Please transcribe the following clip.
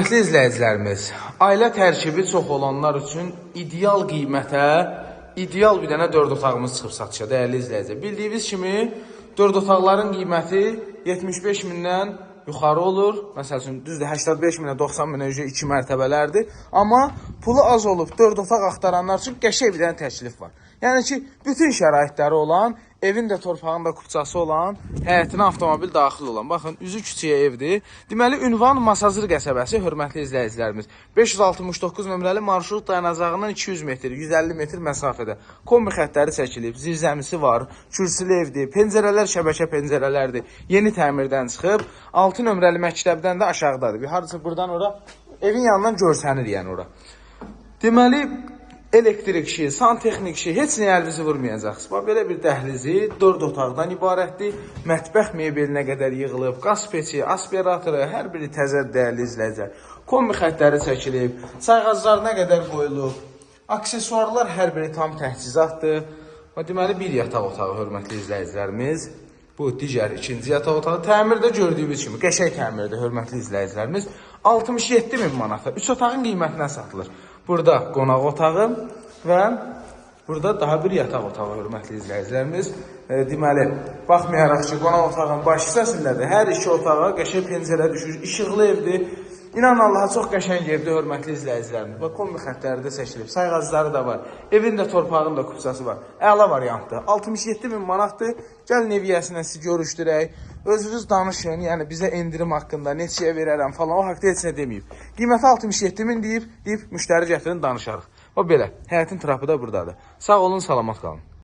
Hörmətli izləyicilərimiz, ailə tərkibi çox olanlar üçün ideal qiymətə, ideal bir dənə 4 otağımız çıxıb satışa, dəyərli izləyicilər. Bildiyiniz kimi 4 otaqların qiyməti 75 mindən yuxarı olur. Məsəl üçün, düzdür, 85 minə, 90 minə 2 mərtəbələrdir. Amma pulu az olub 4 otaq axtaranlar üçün qəşəng bir dənə təklif var. Yəni ki, bütün şəraitləri olan, evin də torpağın da kupçası olan, həyətinə avtomobil daxil olan. Baxın, üzü küçəyə evdir. Deməli, ünvan Masazır qəsəbəsi, hörmətli izləyicilərimiz. 569 nömrəli marşrut dayanacağından 200 metr, 150 metr məsafədə. Kombi xəttləri çəkilib, zirzəmisi var, kürsülü evdir, pəncərələr şəbəkə pəncərələrdir. Yeni təmirdən çıxıb, 6 nömrəli məktəbdən də aşağıdadır. Bir hardasa buradan ora, evin yanından görsənir yəni ora. Deməli, elektrik işi, santexnik işi, heç nəyə əlinizi vurmayacaqsınız. Bax, belə bir dəhlizi 4 otaqdan ibarətdir. Mətbəx mebelinə qədər yığılıb, qaz peçi, aspiratoru, hər biri təzə, dəyərli izləyicilər. Kombi xəttləri çəkilib, sayğaclarına qədər qoyulub. Aksesuarlar hər biri tam təchizatdır. Bax, deməli, bir yataq otağı, hörmətli izləyicilərimiz. Bu digər ikinci yataq otağı. Təmirdə gördüyünüz kimi qəşəng təmirdə, hörmətli izləyicilərimiz. 67 min manata 3 otağın qiymətinə satılır. Burada qonaq otağı və burada daha bir yataq otağı, hörmətli izləyicilərimiz. Deməli, baxmayaraq ki, qonaq otağının baş hissəsindədir. Hər iki otağa qəşəng pəncərə düşür, işıqlı evdir. İnan Allaha, çox qəşəng evdir, hörmətli izləyicilərimiz. Bax, kombi xəttləri də çəkilib, sayğacları da var. Evin də torpağın da kupçası var. Əla variantdır. 67 min manatdır. Gəlin ev yiyəsinə sizi görüşdürək. Özünüz danışın, yəni bizə endirim haqqında, neçəyə verərəm falan, o haqda heç nə deməyib. Qiyməti 67 min deyib, müştəri gətirin, danışarıq. O belə, həyətin trapı da buradadır. Sağ olun, salamat qalın.